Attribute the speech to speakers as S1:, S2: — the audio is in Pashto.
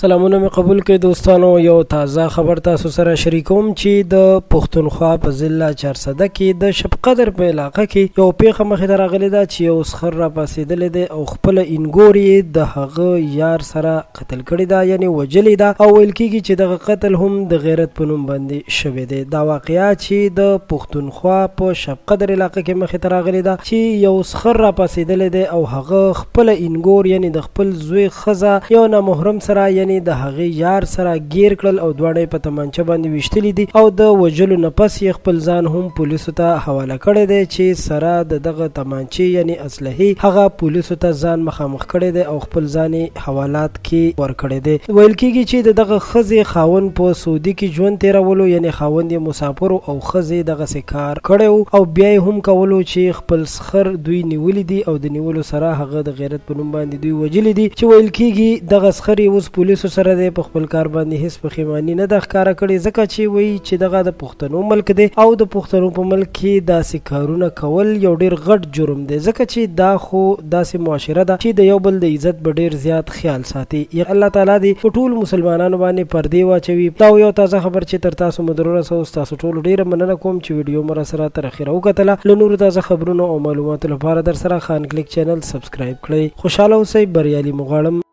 S1: سلامونه مې قبول کړئ دوستانو، یو تازه خبر تاسو سره شریکوم چې د پښتونخوا په ضلع چارسده کې د شبقدر په علاقه کې یو پیښه مخې ته راغلې ده چې یو سخر را پاسېدلی دی او خپله اینګور یې د هغه یار سره قتل کړې ده، یعنې وژلې ده، او ویل کیږي چې دغه قتل هم د غیرت په نوم باندې شوی دی. دا واقعه چې د پښتونخوا په شبقدر علاقه کې مخې ته راغلې ده چې یو سخر را پاسېدلی دی او هغه خپله اینګور، یعنې د خپل زوی ښځه، یو نامحرم سره، یعنې د هغې یار سره ګیر کړل او دواړه یې په تمانچه باندې ویشتلي دي، او د وژلو نه پس یې خپل ځان هم پولیسو ته حواله کړی دی چې سره د دغه تمانچې، یعنې اسلحې، هغه پولیسو ته ځان مخامخ کړی دی او خپل ځان یې حوالات کې ورکړی دی. ویل کیږي چې د دغه ښځې خاوند په سعودي کې ژوند تیرولو، یعنې خاوند یې مسافر و او ښځې دغسې کار کړی و او بیا یې هم کولو چې خپل خر دوی نیولي دي او د نیولو سره هغه د غیرت په نوم باندې دوی وژلي دي، چې ویل کیږي دغه سخر یې اوس پولیسو سره دی، په خپل کار باندې هیڅ پښیماني نه ده ښکاره کړې، ځکه چې وایي چې دغه د پښتنو ملک دی او د پښتنو په ملک کې داسې کارونه کول یو ډیر غټ جرم دی، ځکه چې دا خو داسې معاشره ده چې د یو بل د عزت به ډیر زیات خیال ساتي. الله تعالی دې په ټولو مسلمانانو باندې پردې واچوي. دا یو تازه خبر چې تر تاسو مو درورسوو. ستاسو ټولو ډیره مننه کوم چې ویډیو مو راسره تر اخره وکتله. له نورو تازه خبرونو او معلوماتو لپاره درسره خان کلیک چینل سبسکرایب کړئ. خوشحاله اوسئ، بریالي مو غواړم.